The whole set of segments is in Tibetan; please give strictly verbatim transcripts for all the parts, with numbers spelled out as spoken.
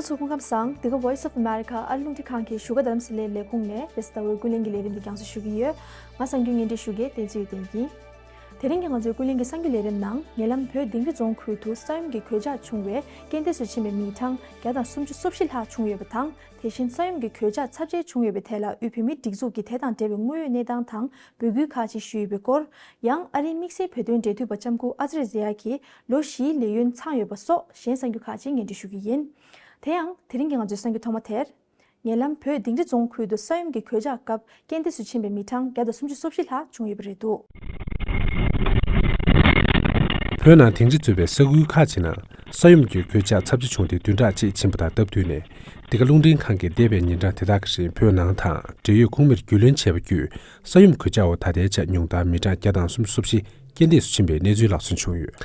ཚོ་སྐུ་ཁམས་བཟང་། འདི་ག་Voice of America ཨ་རི་རླུང་འཕྲིན་ཁང་གི་བཞུགས་སྒར་རྡ་རམ་ས་ལའི་ལས་ཁུངས་ནས་རེས་གཟའ་ཟླ་བའི་ཀུན་གླེང་གི་ལས་རིམ་འདི་རྒྱང་སྲིང་ཞུ་གི་ཡོད། ང་གསར་འགོད་བརྙན་འཕྲིན་ཞུ་མཁན་བསྟན་འཛིན་ཡེ་ལྡན་ཡིན། དེ་རིང་གི་ང་ཚོའི་ཀུན་གླེང་གི་གསར་འགྱུར་ལས་རིམ་ནང་། ཉེ་ལམ་བོད་དིང་རི་རྫོང་ཁུལ་དུ་ས་ཡོམ་གྱི་གོད་ཆག་བྱུང་བས་རྐྱེན་འདས་སུ་ཕྱིན་པའི་མི་གྲངས་བརྒྱ་དང་སུམ་ཅུ་སོ་བཞི་ལྷག་བྱུང་ཡོད་པ་དང་། དེ་བཞིན་ས་ཡོམ་གྱི་གོད་ཆག་ཚབས་ཆེ་བྱུང་ཡོད་པའི་ཐད་ལ་དབུས་བོད་མིའི་སྒྲིག་འཛུགས་ཀྱིས་དེ་དང་འབྲེལ་བའི་དངོས་ཡོད་གནས་སྟངས་དང་འབོད་སྐུལ་ཁག་ཅིག་ཞུས་ཡོད་པའི་སྐོར། ཡང་ཨ་རིའི་དམིགས་བསལ་བོད་དོན་འབྲེལ་མཐུད་པ་ལྕམ་སྐུ་ཨ་ཙི་རེ་ཟེ་ཡ་གིས་ལོ་བཞིའི་ལས་ཡུན་ཚང་ཡོད་པ་སོགས་གཞན་གསར་འགྱུར་ཁག་ཅིག་སྙན་སྒྲོན་ཞུ་གི་ཡིན། དེ་ཡང་དེ་རིང་གི་ང་ཚོའི་གསར་འགྱུར་ཐོག་མ་དེར། ཉེ་ལམ་བོད་དིང་རི་རྫོང་ཁུལ་དུ་ས་ཡོམ་གྱི་གོད་ཆག་སྐབས་རྐྱེན་འདས་སུ་ཕྱིན་པའི་མི་གྲངས་བརྒྱ་དང་སུམ་ཅུ་སོ་བཞི་ལྷག་བྱུང་ཡོད་པ་རེད་འདུག་བོད་ནང་དིང་རི་གཙོས་པའི་ས་ཁུལ་ཁག་ཅིག་ནང་ས་ཡོམ་གྱི་གོད་ཆག་ཚབས་ཆེ་བྱུང་སྟེ་བདུན་ཕྲག་གཅིག་ཕྱིན་པ་དང་སྟབས་བསྟུན་ནས། འདི་ག་རླུང་འཕྲིན་ཁང་གིས་འདས་པའི་ཉིན་གྲངས་དེ་དག་གི་རིང་བོད་ནང་དང་འབྲེལ་ཡོད་ཁོངས་མིར་རྒྱུས་ལོན་བྱས་པ་བརྒྱུད། ས་ཡོམ་གོད་ཆག་འོག་ད་ལྟའི་ཆར་ཉུང་མཐར་མི་གྲངས་བརྒྱ་དང་སུམ་ཅུ་སོ་བཞི་རྐྱེན་འདས་སུ་ཕྱིན་པའི་གནས་ཚུལ་ལག་སོན་བྱུང་ཡོད།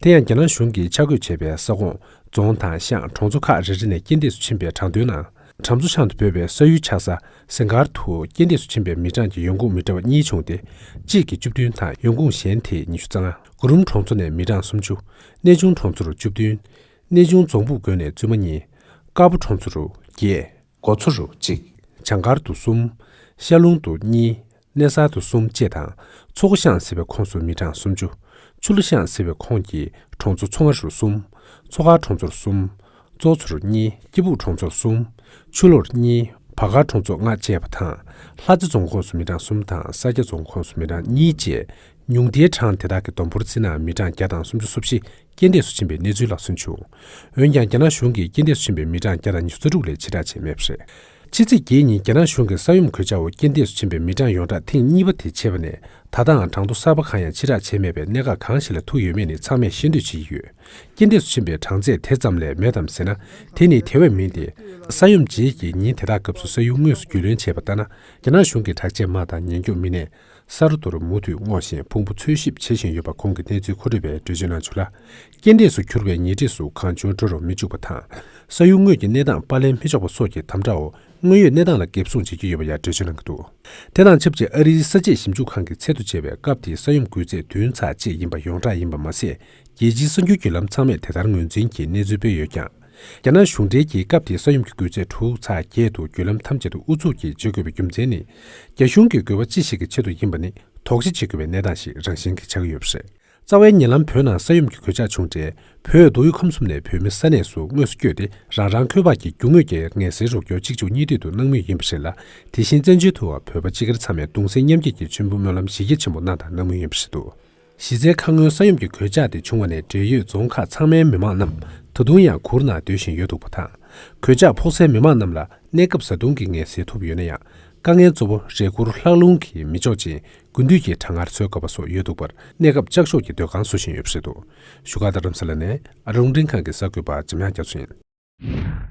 དེ་ཡང་རྒྱ་ནག་གཞུང་གིས་ཆ་བགོས་བྱས་པའི་ས་ཁོངས། རྫོང་དང་ཤང་གྲོང་ཚོ་ཁག་རེ་རེ་ནས་རྐྱེན་འདས་སུ་ཕྱིན་པའི་གྲངས་ཐོའི་ནང་། གྲམ་མཚོ་ཤང་དུ་འབོད་པའི་ས་ཡུལ་ཆགས་ས་སེང་དཀར་དུ་རྐྱེན་འདས་སུ་ཕྱིན་པའི་མི་གྲངས་ཀྱི་ཡོང་ཁུངས་མི་འདྲ་བ་གཉིས་བྱུང་སྟེ། གཅིག་གིས་བཅུ་བདུན་དང་ཡོང་ཁུངས་གཞན་དེས་ཉི་ཤུ་རྩ་ལྔ། གུ་རུམ་གྲོང་ཚོ་ནས་མི་གྲངས་སུམ་ཅུ། གནས་ཆུང་གྲོང་ཚོ་རུ་བཅུ་བདུན། གནས་ཆུང་རྫོང་ཕུག་དགོན་ནས་བཙུན་མ་གཉིས། དཀར་པོ་གྲོང་ཚོ་རུ་བརྒྱད། མགོ་མཚོ་རུ་གཅིག། བྱང་མཁར་དུ་གསུམ། ཤར་ལུང་དུ་གཉིས། གནས་གསར་དུ་གསུམ་བཅས་དང་། མཚོ་སྒོ་ཤང་ཟེར་བའི་ཁོངས་སུ་མི་གྲངས་སུམ་ཅུ། ཆུ་ལ་ཤང་ཟེར་བའི་ཁོངས་ཀྱི་གྲོང་ཚོ་མཚོ་རྔ་རུ་གསུམ། མཚོ་དཀར་གྲོང་ཚོ་རུ་གསུམ། ཙོག་མཚོ་རུ་གཉིས། སྐྱིད་སྦུག་གྲོང་ཚོ་རུ་གསུམ། ཆུ་ལོར་གཉིས། བར་མཁར་གྲོང་ཚོ་ལྔ་བཅས་པ་དང་། ལྷ་རྩེ་རྫོང་ཁོངས་སུ་མི་གྲངས་གསུམ་དང་། ས་སྐྱ་རྫོང་ཁོངས་སུ་མི་གྲངས་གཉིས་བཅས། ཉུང་མཐའི་གྲངས་དེ་དག་གི་བསྡོམས་འབོར་བརྩིས་ན་མི་གྲངས་བརྒྱ་དང་སུམ་ཅུ་སོ་བཞི་རྐྱེན་འདས་སུ་ཕྱིན་པའི་གནས་ཚུལ་ལ་སོན་བྱུང་། འོན་ཀྱང་རྒྱ་ནག་གཞུང་གིས་རྐྱེན་འདས་སུ་ཕྱིན་པའི་མི་གྲངས་བརྒྱ་དང་ཉི་ཤུ་རྩ་དྲུག་ལས་ཕྱི་བསྒྲགས་བྱས་མེད་པ་རེད། ཕྱི་ཚེས་བརྒྱད་ཉིན་རྒྱ་ནག་གཞུང་གིས་ས་ཡོམ་གོད་ཆག་འོག་རྐྱེན་འདས་སུ་ཕྱིན་པའི་མི་གྲངས་ཡོངས་གྲགས་ཐེངས་གཉིས་པ་དེ་ཆད་པ་ནས་ད་ལྟའང་གྲངས་ཐོ་གསར་པ་གང་ཡང་ཕྱི་བསྒྲགས་བྱས་མེད་པས་གནད་འགག་གང་ཞིག་ལ་ཐུག་ཡོད་མེད་ནི་ཚང་མས་ཤེས་འདོད་བྱེད་ཀྱི་ཡོད། རྐྱེན་འདས་སུ་ཕྱིན་པའི་གྲངས་ཚད་དེ་ཙམ་ལས་མེད་དམ་ཟེར་ན། དེ་ནི་དེ་བས་མིན་ཏེ། ས་ཡོམ་རྗེས་ཀྱི་ཉིན་དེ་དག་སྐབས་སུ་ས་ཡུལ་དངོས་སུ་རྒྱུས་ལོན་བྱས་པ་ལྟར་ན། རྒྱ་ནག་གཞུང་གི་དྲག་ཆས་དམག་དང་ཉེན་སྐྱོབ་མི་སྣས་ས་རོ་དོ་རུ་མུ་མཐུད་སྔོག་བཞིན་ཕུང་པོ་འཚོལ་ཞིབ་བྱེད་བཞིན་ཡོད་པ་ཁོང་གིས་གནས་ཚུལ་མཁོ་སྤྲོད་པའི་འགྲེལ་བརྗོད་གནང་བྱུང་ལ། རྐྱེན་འདས་སུ་གྱུར་པའི་ཉེ་འཁྲིས་སུ་གང་བྱུང་འགྲོ་རུ་མི་འཇུག་པ་དང་། ས་ཡུལ་དངོས་ཀྱི་གནས་སྟངས་པར་ལེན་མི་ཆོག་པ་སོགས་ཀྱི་དམ་དྲག་འོག་དངོས་ཡོད་གནས་སྟངས་ལ་འགེབས་སྲུང་བྱེད་ཀྱི་ཡོད་པ་ཡང་འགྲེལ་བརྗོད་གནང་གི་འདུག་དེ་དང་ཆབས་ཅིག་ཨ་རིའི་ས་དཔྱད་ཞིབ་འཇུག་ཁང་གི་ཚད་དུ་བྱས་པའི་སྐབས་དེའི་ས་ཡོམ་འགོས་ཚད་བདུན་ཚེག་གཅིག་ཡིན་པ་ཡོངས་གྲགས་ཡིན་པ་མ་ཟད། རྒྱལ་སྤྱིའི་གསར་འགྱུར་བརྒྱུད་ལམ་ཚང་མས་དེ་ལྟར་ངོས་འཛིན་གྱིས་གནས་ཚུལ་སྤེལ་ཡོད་ཀྱང་། རྒྱ་ནག་གཞུང་འབྲེལ་གྱིས་སྐབས་དེའི་ས་ཡོམ་གྱི་འགོས་ཚད་དྲུག་ཚེག་བརྒྱད་དུ་བརྒྱུད་ལམ་ཐམས་ཅད་དུ་ཨུ་ཚུགས་ཀྱིས་བརྗོད་དགོས་པའི་རྒྱུ་མཚན་ནི། རྒྱ་གཞུང་གི་དགོས་པ་ཅི་ཞིག་གི་ཆེད་དུ་ཡིན་པ་ནི་དོགས་གཞི་བྱེད་དགོས་པའི་གནས་སྟངས་ཤིག་རང་བཞིན་གྱིས་ཆགས་ཀྱི་ཡོད་པ་རེད། རྩ་བའི་ཉེ་ལམ་བོད་ནང་ས་ཡོམ་གྱི་གོད་ཆག་བྱུང་འཕྲལ། བོད་མདོ་དབུས་ཁམས་གསུམ་ནས་བོད་མི་ས་གནས་སུ་དངོས་སུ་བསྐྱོད་དེ། རང་རང་འཁོས་དབར་གྱི་རྒྱུ་དངོས་ཀྱི་ངལ་སེལ་རོགས་སྐྱོར་གཅིག་མཇུག་གཉིས་མཐུད་དུ་གནང་མུས་ཡིན་པ་རེད་ལ། དེ་བཞིན་བཙན་བྱོལ་དུའང་བོད་པ་སྤྱི་སྒེར་ཚང་མས་གདུང་སེམས་མཉམ་སྐྱེད་ཀྱི་མཆོད་འབུལ་སྨོན་ལམ་གཞི་རྒྱ་ཆེན་པོ་གནང་དང་གནང་མུས་ཡིན་པ་རེད་འདུག་གཞི་རྩའི་ཁ་སྔོན་ས་ཡོམ་གྱི་གོད་ཆག་དེ་བྱུང་བ་ནས་འབྲེལ་ཡོད་རྫོང་ཁག་ཚང་མའི་མི་མང་རྣམས་ད་དུང་ཡང་གུར་ནང་སྡོད་བཞིན་ཡོད་འདུག་པ་དང་། གོད་ཆག་ཕོག་སའི་མི་མང་རྣམས་ལ་གནས་སྐབས་བཟའ་བཏུང་གི་ངལ་སེལ་ཐོབ་ཡོད་ན་ཡང་། དཀའ་ངལ་གཙོ་བོ་རས་གུར་ལྷགས་རླུང་གིས་མི་ལྕོགས་ཅིང་། དགུན་དུས་ཀྱི་གྲང་ངར་གསོ་དཀའ་བ་སོགས་ཡོད་འདུག་པར། གནས་སྐབས་ལྕགས་ཤོག་གི་སྡོད་ཁང་བཟོ་བཞིན་ཡོད་པ་རེད་འདུག་བཞུགས་སྒར་རྡ་རམ་ས་ལ་ནས་ཨ་རིའི་རླུང་འཕྲིན་ཁང་གི་གསར་འགོད་པ་འཇམ་དབྱངས་རྒྱ་མཚོ་ཡིན།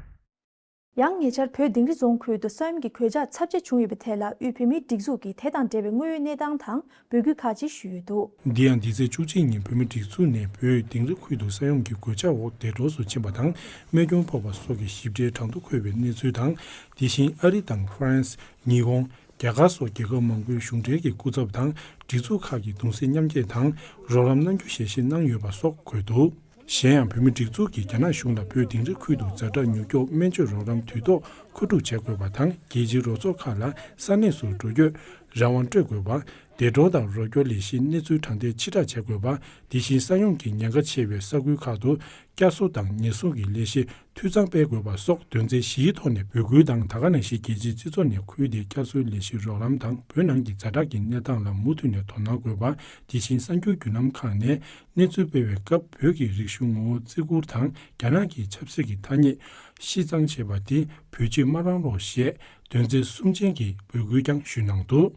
ཡང་ཉེ་ཆར་བོད་དིང་རི་རྫོང་ཁུལ་དུ་ས་ཡོམ་གྱི་གོད་ཆག་ཚབས་ཆེ་བྱུང་ཡོད་པའི་ཐད་ལ་དབུས་བོད་མིའི་སྒྲིག་འཛུགས་ཀྱིས་དེ་དང་འབྲེལ་བའི་དངོས་ཡོད་གནས་སྟངས་དང་འབོད་སྐུལ་ཁག་ཅིག་ཞུས་ཡོད་འདུག་འདི་ཡང་འདི་ཚེས་བཅུ་གཅིག་ཉིན་བོད་མིའི་སྒྲིག་འཛུགས་ནས་བོད་དིང་རི་ཁུལ་དུ་ས་ཡོམ་གྱི་གོད་ཆག་འོག་འདས་གྲོངས་སུ་ཕྱིན་པ་དང་རྨས་སྐྱོན་ཕོག་པ་སོགས་ཀྱི་ཞིབ་ཕྲའི་གྲངས་ཐོ་འཁོད་པའི་གནས་ཚུལ་དང་། དེ་བཞིན་ཨ་རི་དང་ཧྥ་རན་སི། ཉི་ཧོང་། རྒྱ་གར་སོགས་རྒྱལ་ཁབ་མང་པོའི་གཞུང་འབྲེལ་གྱི་སྐུ་ཚབ་དང་སྒྲིག་འཛུགས་ཁག་གིས་གདུང་སེམས་མཉམ་སྐྱེད་དང་རོགས་རམ་གནང་རྒྱུ་ཞལ་བཞེས་གནང་ཡོད་པ་སོགས་འཁོད་འདུག་གཞན་ཡང་བོད་མིའི་སྒྲིག་འཛུགས་ཀྱིས་རྒྱ་ནག་གཞུང་ལ་བོད་དིང་རི་ཁུལ་དུ་ཛ་དྲག་མྱུར་སྐྱོབ་སྨན་བཅོས་རོགས་རམ་དུས་ཐོག་མཁོ་སྒྲུབ་བྱེད་དགོས་པ་དང་། རྒྱལ་སྤྱིའི་རོགས་ཚོགས་ཁག་ལ་ས་གནས་སུ་འགྲོ་སྐྱོད་རང་དབང་སྤྲོད་དགོས་པ། འདས་གྲོངས་དང་རོགས་སྐྱོར་ལས་གཞིའི་གནས་ཚུལ་དྲང་བདེན་ཕྱིར་བསྒྲགས་བྱེད་དགོས་པ། དེ་བཞིན་ས་ཡོམ་གྱི་ཉེན་ཁ་ཆེ་བའི་ས་ཁུལ་ཁག་ཏུ་བསྐྱར་གསོ་དང་ཉེན་སྲུང་གི་ལས་གཞི་འཐུས་ཚང་སྤེལ་དགོས་པ་སོགས་དོན་ཚན་བཞིའི་ཐོག་ནས་འབོད་སྐུལ་དང་། ད་ག་ནང་བཞིན་རྒྱལ་སྤྱིའི་སྤྱི་ཚོགས་ནས་ཁུལ་དེའི་བསྐྱར་གསོའི་ལས་གཞི་རོགས་རམ་དང་། བོད་ནང་གི་ཛ་དྲག་གི་གནས་སྟངས་ལ་མུ་མཐུད་ནས་དོ་སྣང་དགོས་པ། དེ་བཞིན་གསར་འགྱུར་བརྒྱུད་ལམ་ཁག་ནས་གནས་ཚུལ་སྤེལ་བའི་སྐབས། བོད་ཀྱི་རིག་གཞུང་ངོ་བོ་བརྩི་བཀུར་དང་། རྒྱ་ནག་གི་ཆབ་སྲིད་ཀྱི་ཐ་སྙད་ཤི་གཙང་བྱས་པ་དེ་བེད་སྤྱོད་མ་གནང་རོགས་ཞེས་དོན་ཚན་གསུམ་ཅན་གྱི་འབོད་སྐུལ་ཀྱང་ཞུས་གནང་འདུག་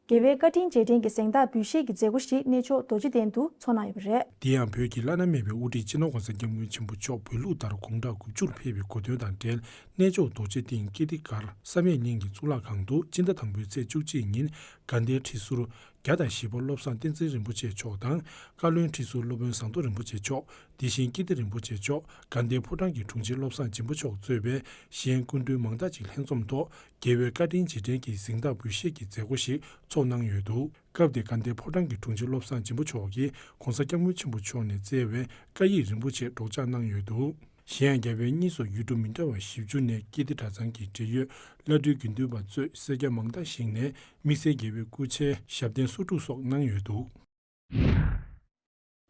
རྒྱལ་བའི་བཀའ་དྲིན་རྗེས་དྲན་གྱི་གཟེངས་རྟགས་འབུལ་བཞེས་ཀྱི་མཛད་སྒོ་ཞིག་གནས་མཆོག་རྡོ་རྗེ་གདན་དུ་འཚོགས་གནང་ཡོད་པ་རེད། དེ་ཡང་བོད་ཀྱི་བླ་ན་མེད་པའི་དབུ་ཁྲིད་སྤྱི་ནོར་༸གོང་ས་༸སྐྱབས་མགོན་ཆེན་པོ་མཆོག་བོད་ལུགས་ལྟར་དགུང་གྲངས་དགུ་བཅུར་ཕེབས་པའི་གོ་སྟོན་དང་འབྲེལ། གནས་མཆོག་རྡོ་རྗེ་གདན་ཀིརྟི་སྒར་བསམ་ཡས་གླིང་གི་གཙུག་ལག་ཁང་དུ་སྤྱི་ཟླ་དང་པོའི་ཚེས་བཅུ་གཅིག་ཉིན་དགའ་ལྡན་ཁྲི་ཟུར་བརྒྱ་དང་བཞི་པ་བློ་བཟང་བསྟན་འཛིན་རིན་པོ་ཆེ་མཆོག་དང་། བཀའ་བློན་ཁྲི་ཟུར་སློབ་དཔོན་ཟམ་གདོང་རིན་པོ་ཆེ་མཆོག་དེ་བཞིན་ཀིརྟི་རིན་པོ་ཆེ་མཆོག་དགའ་ལྡན་ཕོ་བྲང་གི་དྲུང་ཆེ་བློ་བཟང་སྦྱིན་པ་མཆོག་གཙོས་པའི་གཞན་སྐུ་མགྲོན་མང་དག་ཅིག་ལྷན་འཛོམས་ཐོག་རྒྱལ་བའི་བཀའ་དྲིན་རྗེས་དྲན་གྱི་གཟེངས་རྟགས་འབུལ་བཞེས་ཀྱི་མཛད་སྒོ་ཞིག་ཚོགས་གནང་ཡོད་འདུག་སྐབས་དེར་དགའ་ལྡན་ཕོ་བྲང་གི་དྲུང་ཆེ་བློ་བཟང་སྦྱིན་པ་མཆོག་གིས་༸གོང་ས་༸སྐྱབས་མགོན་ཆེན་པོ་མཆོག་ནས་བསྩལ་བའི་བཀའ་ཡིག་རིན་པོ་ཆེ་སྒྲོག་སྦྱང་གནང་ཡོད་འདུག་གཞན་ཡང་རྒྱ་བལ་གཉིས་སུ་ཡུལ་གྲུ་མི་འདྲ་བ་བཞི་བཅུ་ནས་ཀིརྟི་གྲྭ་ཚང་གི་འབྲེལ་ཡོད་བླ་སྤྲུལ་དགེ་འདུན་པ་གཙོས་སེར་སྐྱ་མང་དག་ཞིག་ནས་དམིགས་བསལ་རྒྱལ་བའི་སྐུ་ཕྱྭའི་ཞབས་བརྟན་སོ་དྲུག་སོགས་གནང་ཡོད་འདུག།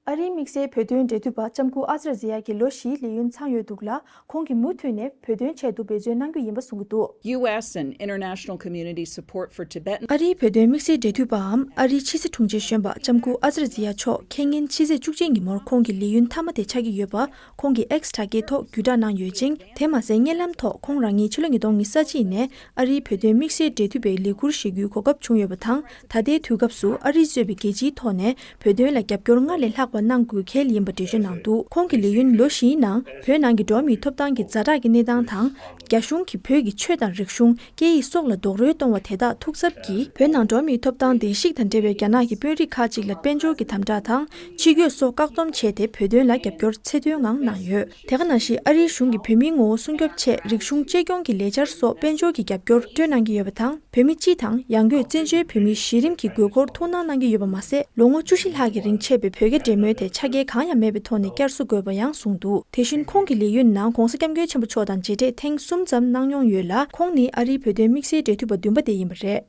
ཨ་རིའི་དམིགས་བསལ་བོད་དོན་འབྲེལ་མཐུད་པ་ལྕམ་སྐུ་ཨ་ཛ་ར་ཛི་ཡ་གིས་ལོ་བཞིའི་ལས་ཡུན་ཚང་ཡོད་འདུག་ལ། ཁོང་གིས་མུ་མཐུད་ནས་བོད་དོན་ཆེད་དུ་འབད་བརྩོན་གནང་རྒྱུ་ཡིན་པ་གསུང་གི་འདུག། U S and international community support for Tibetan ཨ་རིའི་བོད་དོན་དམིགས་བསལ་འབྲེལ་མཐུད་པའམ་ཨ་རིའི་ཕྱི་སྲིད་དྲུང་ཆེ་གཞོན་པ་ལྕམ་སྐུ་ཨ་ཛ་ར་ཛི་ཡ་མཆོག་ཁེ་ཉིན་ཕྱི་ཚེས་བཅུ་གཅིག་ཉིན་མོར་ཁོང་གི་ལས་ཡུན་མཐའ་མ་དེ་ཆགས་ཀྱི་ཡོད་པ། ཁོང་གིས་X་དྲ་རྒྱའི་ཐོག་བརྒྱུད་བསྒྲགས་གནང་ཡོད་ཅིང་། དེ་མ་ཟད་བརྙན་ལམ་ཐོག་ཁོང་རང་ཉིད་ཕྱི་ལོ་ཉིས་སྟོང་ཉི་ཤུ་རྩ་གཅིག་ནས་ཨ་རིའི་བོད་དོན་དམིགས་བསལ་འབྲེལ་མཐུད་པའི་ལས་ཁུར་བཞེས་རྒྱུའི་གོ་སྐབས་བྱུང་ཡོད་པ་དང་། ད་ལྟའི་དུས་སྐབས་སུ་ཨ་རི་གཙོས་པའི་རྒྱལ་སྤྱིའི་ཐོག་ནས་བོད་དོན་ལ་རྒྱབ་སྐྱོར་སྔར་ལས་ལྷག་པ་གནང་དགོས་གལ་ཡིན་པ་འགྲེལ་བརྗོད་གནང་འདུག། ཁོང་གི་ལས་ཡུན་ལོ་བཞིའི་ནང་བོད་ནང་གི་འགྲོ་བ་མིའི་ཐོབ་ཐང་གི་ཛ་དྲག་གི་གནས་སྟངས་དང་། རྒྱ་གཞུང་གིས་བོད་ཀྱི་ཆོས་དང་རིག་གཞུང་། སྐད་ཡིག་སོགས་ལ་རྡོག་རོལ་གཏོང་བ་དེ་དག་ཐུགས་འཚབ་ཀྱིས། བོད་ནང་འགྲོ་བ་མིའི་ཐོབ་ཐང་བརྡལ་བཤིག་དང་འབྲེལ་བའི་རྒྱ་ནག་གི་དཔོན་རིགས་ཁག་ཅིག་ལ་དཔལ་འབྱོར་གྱི་དམ་དྲག་དང་། ཕྱི་སྐྱོད་སོགས་བཀག་སྡོམ་བྱས་ཏེ། བོད་དོན་ལ་རྒྱབ་སྐྱོར་ཚད་མཐོའི་ངང་གནང་ཡོད། དེ་ག་ནང་བཞིན་ཨ་རིའི་གཞུང་གིས་བོད་མིའི་ངོ་བོ་སྲུང་སྐྱོབ་ཆེད་རིག་གཞུང་གཅེས་སྐྱོང་གི་ལས་འཆར་སོགས་དཔལ་འབྱོར་གྱི་རྒྱབ་སྐྱོར་སྤྲོད་གནང་གི་ཡོད་པ་དང་། བོད་མི་སྤྱི་དང་ཡང་སྒོས་བཙན་བྱོལ་བོད་མིའི་གཞི་རིམ་གྱི་དགོས་མཁོར་ཐུགས་སྣང་གནང་གི་ཡོད་པ་མ་ཟད། ལོ་ངོ་བཅུ་བཞི་ལྷག་གི་རིང་ཆད་པའི་བོད་རྒྱ་འབྲེལ་མོལ་དེ་ཆ་རྐྱེན་གང་ཡང་མེད་པའི་ཐོག་ནས་བསྐྱར་གསོ་དགོས་པ་ཡང་གསུངས་འདུག། དེ་བཞིན་ཁོང་གི་ལས་ཡུན་ནང་༧གོང་ས་༧སྐྱབས་མགོན་ཆེན་པོ་མཆོག་དང་མཇལ་འཕྲད་ཐེངས་གསུམ་ཙམ་གནང་མྱོང་ཡོད་ལ། ཁོང་ནི་ཨ་རིའི་བོད་དོན་དམིགས་བསལ་འབྲེལ་མཐུད་པ་བདུན་པ་དེ་ཡིན་པ་རེད།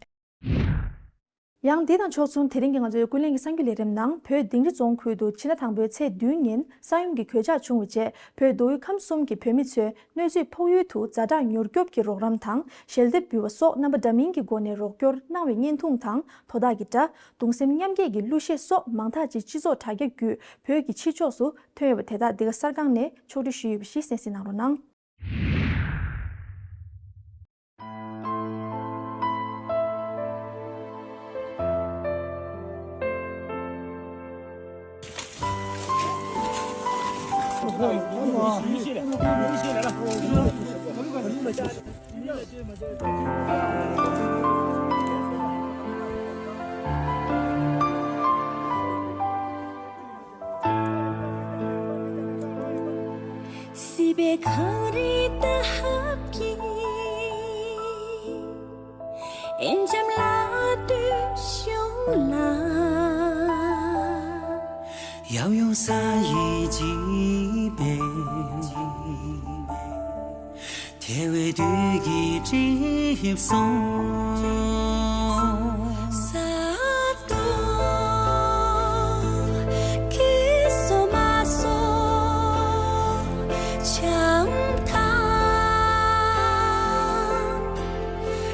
ཡང་འདི་དང་ཕྱོགས་མཚུངས། དེ་རིང་གི་ང་ཚོའི་ཀུན་གླེང་གི་གསར་འགྱུར་ལས་རིམ་ནང་། བོད་དིང་རི་རྫོང་ཁུལ་དུ་ཕྱི་ཟླ་དང་པོའི་ཚེས་བདུན་ཉིན་ས་ཡོམ་གྱི་གོད་ཆག་བྱུང་བའི་རྗེས། བོད་མདོ་དབུས་ཁམས་གསུམ་གྱི་བོད་མི་ཚོས་གནོད་འཚེའི་ཕོག་ཡུལ་དུ་ཛ་དྲག་མྱུར་སྐྱོབ་ཀྱི་རོགས་རམ་དང་། ཞལ་འདེབས་འབུལ་བ་སོགས་རྣམ་པ་འདྲ་མིན་གྱི་སྒོ་ནས་རོགས་སྐྱོར་གནང་བའི་བརྙན་ཐུང་དང་། དོ་བདག་གི་སྒྲ། གདུང་སེམས་མཉམ་སྐྱེད་ཀྱི་གླུ་གཞས་སོགས་མང་དག་ཅིག་སྤྱི་ཚོགས་དྲ་རྒྱ་བརྒྱུད་བོད་ཀྱི་ཕྱི་ཕྱོགས་སུ་ཐོན་ཡོད་པ་དེ་དག་འདི་ག་གསར་ཁང་ནས་ཕྱོགས་སྒྲིག་ཞུས་ཡོད་པ་ཞིག་གསན་གཟིགས་གནང་རོགས་གནང་། སྲིད་པའི་གངས་རི་ལྟ་བུའི་ཨེ་འཇམ་ལ་ལྟོས་བྱུང་ལ། ཡང་ཡང་ས་ཡི་འཇིགས་པས། ཐལ་བའི་དུས་ཀྱི་གྲིབ་སོང་། ས་སྟོང་གི་སོ་མ་སོ་བྱང་ཐང་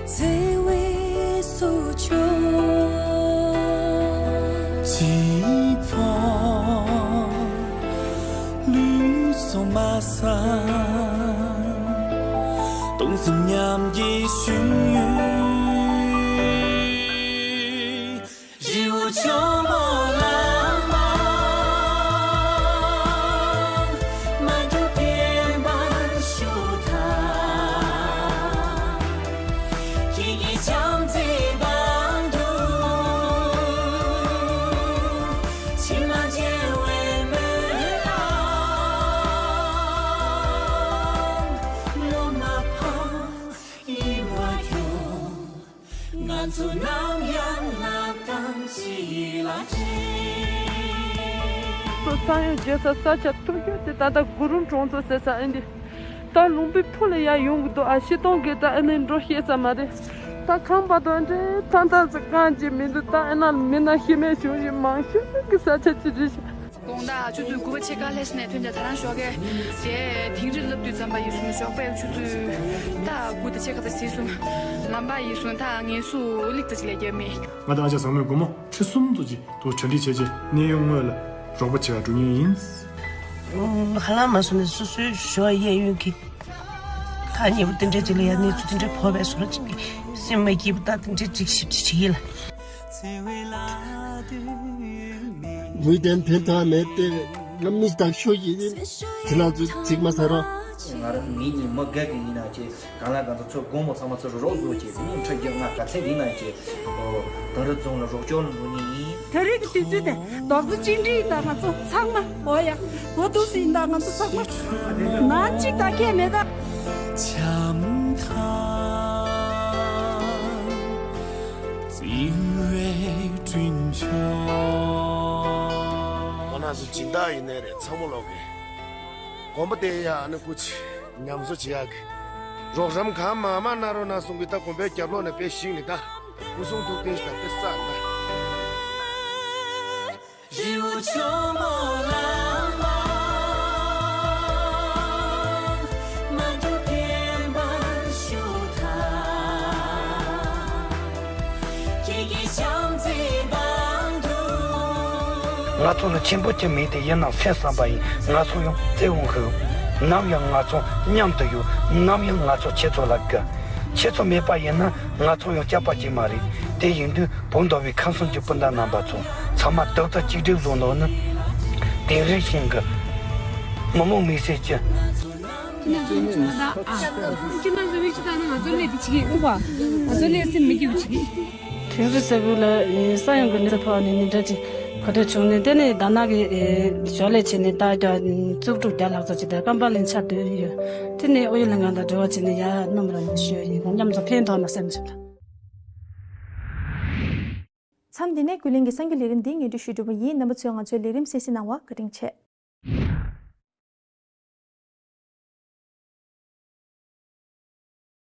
བརྩེ་བའི་སོ་ཆུ་ཅི་ཕོ། ལུས་སོ་མ་ས། སྟོང་གསུམ་མཉམ་སྐྱེས་ཞུ། རི་བོ་ཆུ་མོ་ལ་མ་མ་འགྱུར་བརྟན་པར་བཞུགས་ཐལ། ཁྱེད་ཀྱི་བྱམས་བརྩེའི་བར་དུ། ཕྱི་མ་མཇལ་བའི་སྨོན་ལམ་ལོ་མ་ཕམ་ཡིད་མ་སྐྱོ། ང་ཚོ་ནམ་ཡང་ལག་གདང་གཅིག་ལ་སྦྲེལ། ས་ཡོམ་བྱེད་ས་ས་ཆ་མཐོ་ཤོས་དེ་ད་ལྟ་གུ་རུ་གྲོང་ཚོ་ཟེར་ས་ཨེ་འདི། ད་ལུང་པའི་ཕུ་ལ་ཡར་ཡོང་གི་འདུག་ཨ། སྤྱིར་བཏང་གི་ད་ཨ་ནི་འགྲོ་ཤེས་ས་མ་རེད། ད་ཁང་པ་དང་འདྲེ་ཐང་ཐང་ཚོ་གང་ཅི་མི་འདུག་ད་ཨ་ན་མི་ན་ཤི་མེད་བྱུང་ཞིག་མང་ཤོས་ཀྱི་ས་ཆ་ཅི་རེད་ཤག་དགོང་དག་ཆུ་ཚོད་དགུ་པ་ཕྱེད་ཀ་ལྷས་ནས་ཐོན་ཏེ་ད་རང་ཞོགས་ཀས་དེ་དིང་རི་ལབ་དུས་ཙམ་པ་ཡིན་སོང་། ཞོགས་པའི་ཆུ་ཚོད་ད་དགུ་དང་ཕྱེད་ཀ་ཙམ་ཟིན་སོང་། ལམ་པ་ཡིན་སོང་། ད་ངལ་གསོ་ལེགས་ཙམ་ཅིག་ལས་རྒྱབ་མེད། ང་དང་ཨ་ཅག་བཟང་མོས་སྒོར་མོ་ཁྲི་གསུམ་ཙམ་ཅིག་དུ་གྲ་སྒྲིག་བྱས་རྗེས་གནས་ཡུལ་དངོས་ལ་རོགས་པ་བྱེད་ག་འགྲོ་མཁན་ཡིན། ཧ་ལམ་མ་སོང་ནས་སོ་སོའི་ཞོ་གཡས་གཡོན་གྱི་ཁ་ཉེ་པོ་དེ་འདྲས་ཅིག་ལ་ཡ་གནས་ཚུལ་དེ་འདྲས་ཕོག་པའི་བཟོ་འདྲ་ཅིག་གིས་སེམས་མ་སྐྱིད་པོ་ད་དེ་འདྲས་ཅིག་ཞིབ་ཅིག་བྱེད་ཀྱི་ལ། ངུས་ཏན་ཕན་ཐོགས་མེད་དེ། ང་མི་དག་ཤོས་ཡིན། དེ་ལ་ཚོད་ཚིག་མ་ཟ་རོགས། ང་རང་མི་ནི་མི་དགའ་གི་ཡིན་ན་ཅེ། གང་ལ་གང་འཚམ་ཚོ་དགོང་མོ་ཚང་མ་ཚོ་རོགས་རོགས་བཟོ་བྱས་ཏེ་ནི་ཁྲ་རྒྱག་ང་ག་ཚད་ཡིན་ན་ཅེ། ཨོ། དིང་རི་རྫོང་ལ་རོགས་སྐྱོར་ལ་འགྲོ་ནི་ཡིན། དེ་རིང་གི་དུས་ཚོད་དེ་རྡོག་རྩ་གཅིག་སྒྲིལ་ཡིན་ད་ང་ཚོ་ཚང་མ་འོ་ཡ་འོ་འདུག་སེ་ཡིན་ད་ང་ཚོ་ཚང་མ་ནང་གཅིག་ད་ཁྱད་མེད་ད། བྱམས་ཐང་བརྩེ་བའི་དྲིན་ཆེན། ང་རང་ཚོ་སྦྱིན་བདག་ཡིན་ནའི་རེད་ཚང་མ་ལོག་གི། དགོན་པ་དེ་ཡ་ཨ་ནི་སྐུ་མཁྱེན་ཉམས་གསོ་བྱེད་ཡག་གི་རོགས་རམ་གང་མང་མང་གནང་རོགས་གནང་གསུང་གི། ད་དགོན་པའི་རྒྱབ་ལོགས་ནས་དཔེ་ཞིག་ནི་ད་སྐུ་གསུང་ཐུགས་རྟེན་ཞིག་ད་དཔེ་བསགས་ད། རི་བོ་ཆུ་མོ་ལ་མ་མ་འགྲོ་བདེན་པར་ཞུ་ད། ཁྱེད་ཀྱི་བྱམས་བརྩེའི་པང་དུ། ང་ཚོ་ལ་ཆེན་པོ་ཅི་མེད་དེ་ཡིན་ནང་སེམས་བསམ་པ་ཡིན། ང་ཚོ་ཡང་བརྩེ་བ་ཧུ། ནམ་ཡང་ང་ཚོ་མཉམ་དུ་ཡོད། ནམ་ཡང་ང་ཚོ་ཁྱེད་ཚོ་ལ་དགའ། ཁྱེད་ཚོ་མེད་པ་ཡིན་ན་ང་ཚོ་ཡང་སྐྱབས་པ་ཅིག་མ་རེད། དེ་ཡིན་དུས་བོད་མདོ་དབུས་ཁམས་གསུམ་གྱི་སྤུན་ཟླ་རྣམ་པ་ཚོ་ཚང་མ་རྡོག་རྩ་གཅིག་སྒྲིལ་བཟོ་འདོད་ན། དིང་རི་ཤིང་གི་མི་མང་མི་སེར་གྱི། ཁྱེད་རྣམ་ཚོ་མི་ཚོ་ད་ཨ། ཁྱེད་རྣམ་ཚོ་མི་ཚོ་ད་ནི་ང་ཚོ་ལས་དེ་བྱེད་ཀྱི་འདུག་པ། ང་ཚོ་ལས་སེམས་མི་སྐྱིད་པ་བྱེད་ཀྱི། དིང་རི་ས་ཁུལ་ལ་ས་ཡོམ་གྱི་གནོད་འཚེ་ཕོག་ནས་ནི་འདྲ་ཅིག་གོ་སྒྲིག་བྱུང་ནས། དེ་ནས་ཟླ་ནག་གི་ཞོར་ལས་བྱས་ནས་ད་རྒྱ་བཅུ་དྲུག་བརྒྱ་ལྷག་ཙམ་ཅིག་ད་ཀམ་པ་ལན་ཆ་སྡོད་ཡོད། དེ་ནས་ཨོ་ཡོད་ལྷན་ཁང་དང་འབྲེལ་བ་བྱས་ནས་ཡར་སྣུམ་ར་ནས་ཞོད་ཡིན། མཉམ་དུ་ཕན་ཐོགས་ན་སེམས་ཆེ། མཚམས་འདི་ནས་ཀུན་གླེང་གི་སང་གི་ལས་རིམ་འདི་སྙན་སྒྲོན་ཞུས་གྲུབ་པ་ཡིན། རྣམ་པ་ཚོས་ང་ཚོའི་ལས་རིམ་གསན་གཟིགས་གནང་བར་བཀའ་དྲིན་ཆེ།